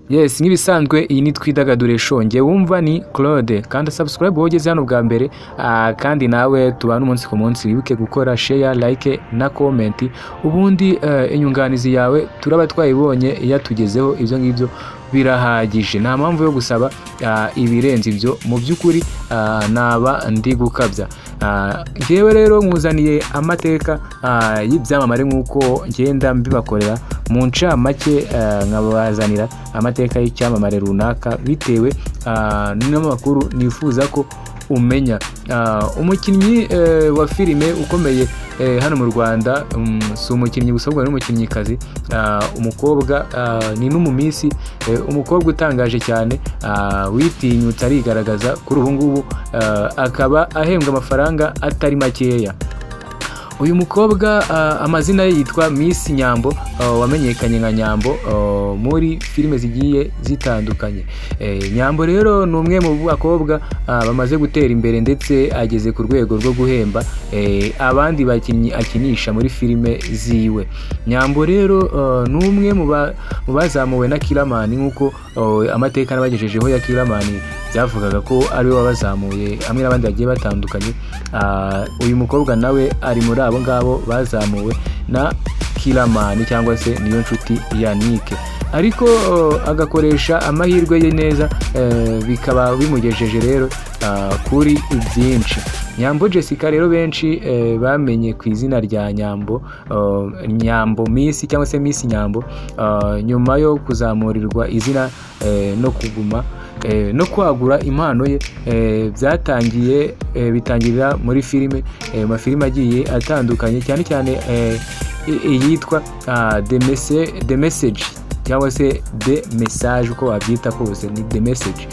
Yes, nk'ibisanzwe iyi ni Twidagadure Show. Nge wumva ni Claude. Kandi subscribe wowe ugeze hano bwa mbere, kandi nawe tubana umunsi ku munsi, wibuke gukora share, like na comment. Ubundi inyunganizi yawe turaba twayibonye yatugezeho, ibyo ngibyo birahagije. Nta mpamvu yo gusaba ibirenze ibyo, mu by'ukuri naba ndi gukabya. Njyewe rero nkuzaniye amateka y'ibyamamare nk'uko ngenda mbibakorera mu ncamake, nkabazanira amateka y'icyamamare runaka bitewe n'amakuru nifuza ko umenya. Umukinnyi wa filime ukomeye hano mu Rwanda, si umukinnyi gusa ahubwo ni n'umukinnyikazi, umukobwa ni n'umumisi, umukobwa utangaje cyane, witinyutse arigaragaza kuri ubu ngubu, akaba ahembwa amafaranga atari makeya. Uyu mukobwa amazina ye yitwa Miss Nyambo, wamenyekanye nka Nyambo muri filime zigiye zitandukanye. Nyambo rero ni umwe mu bakobwa bamaze gutera imbere, ndetse ageze ku rwego rwo guhemba abandi bakinnyi akinisha muri filime ziwe. Nyambo rero ni umwe mu bazamuwe na Killaman, nk'uko amateka nabagejejeho ya Killaman byavugaga ko ari we wabazamuye hamwe n'abandi bagiye batandukanye. Uyu mukobwa nawe ari muri abo ngabo bazamuwe na Killaman cyangwa se niyo nshuti Yannick, ariko agakoresha amahirwe ye neza, bikaba bimugejeje rero kuri byinshi. Nyambo Jessica rero benshi bamenye ku izina rya Nyambo, Nyambo Miss cyangwa se Miss Nyambo, nyuma yo kuzamurirwa izina no kuguma no kwagura impano ye, byatangiye bitangirira muri filime, mafilime agiye atandukanye, cyane cyane iyitwa The Message cyangwa se The Message, uko wabyita kose ni The Message.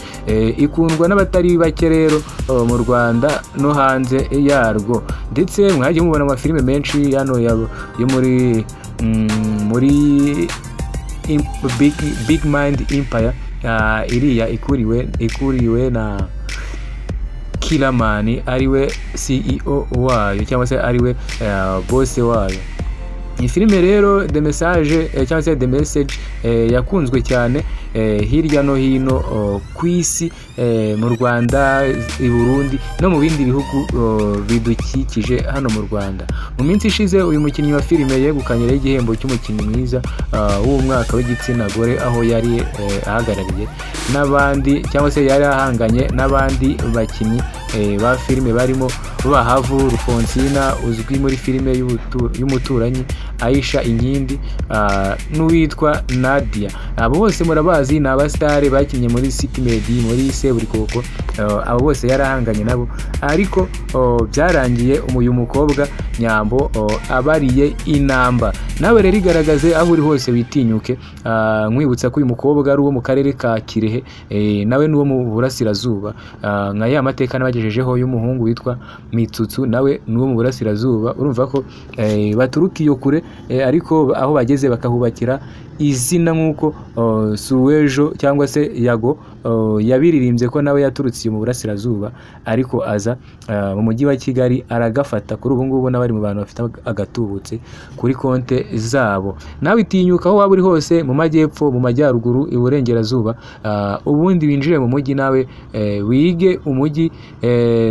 Ikundwa n'abatari bake rero mu Rwanda no hanze yarwo, ndetse mwagiye mubona amafilime menshi hano yo muri muri Big Mind Empire, iriya ikuriwe na Killaman, ariwe CEO wayo cyangwa se ariwe boss wayo. Iyi filime rero The Message cyangwa se The Message yakunzwe cyane hirya no hino ku isi, mu Rwanda, i Burundi no mu bindi bihugu bidukikije hano mu Rwanda. Mu minsi ishize uyu mukinnyi wa filime yegukanye igihembo cy'umukinnyi mwiza w'umwaka w'igitsina gore, aho yari ahagarariye n'abandi cyangwa se yari ahanganye n'abandi bakinnyi ba filime barimo Bahavu Rufonsina uzwi muri filime y'umuturanyi, Aisha Inkindi, n'uwitwa Nadia. Abo bose murabazi, ni abasitari bakinnye muri City Maid, muri Seburikoko, abo bose yarahanganye nabo, ariko byarangiye uyu mukobwa Nyambo abariye inamba. Nawe rero igaragaze aho uri hose witinyuke. Nkwibutsa ko uyu mukobwa ari uwo mu karere ka Kirehe, nawe ni uwo mu Burasirazuba, nka ya mateka nabagejejeho y'umuhungu witwa Mitsutsu, nawe ni uwo mu Burasirazuba. Urumva ko baturuka iyo kure, ariko aho bageze bakahubakira izina, nk'uko Suwejo cyangwa se Yago yabiririmbye ko nawe yaturutse mu Burasirazuba, ariko aza mu mujyi wa Kigali aragafata. Kuri ubu ngubu n'abari mu bantu bafite agatubutse kuri konte zabo. Nawe itinyuka aho waba uri hose, mu majyepfo, mu majyaruguru, iburengerazuba, ubundi winjire mu mujyi nawe wige umujyi,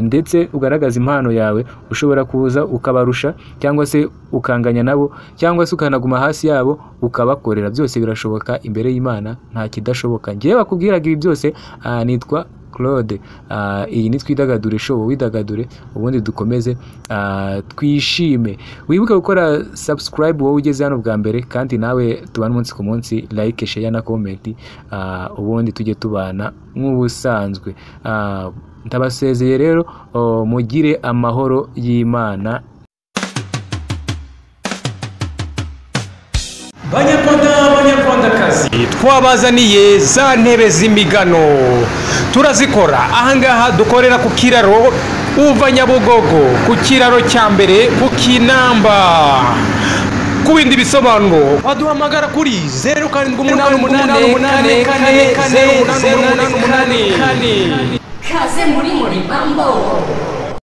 ndetse ugaragaza impano yawe. Ushobora kuza ukabarusha cyangwa se ukanganya nabo, cyangwa se ukanaguma hasi yabo ukabakorera. Byose birashoboka imbere y'Imana, nta kidashoboka. Ngiye bakubwiraga ibi byose, nitwa Claude. Iyi ni Twidagadure Show, widagadure ubundi dukomeze twishime. Wibuke gukora subscribe wowe ugeze hano bwa mbere, kandi nawe tubana umunsi ku munsi, like, share na comment, ubundi tujye tubana nk'ubusanzwe. Ndabasezeye rero, mugire amahoro y'Imana. Banyarwanda, banyarwandakazi, twabazaniye za ntebe z'imigano, turazikora ahangaha dukorera ku kiraro uva Nyabugogo, ku kiraro cya mbere ku Kinamba. Ku bindi bisobanuro waduhamagara kuri 0788 8 4 0 8 8 8. Kaze muri Moribambo.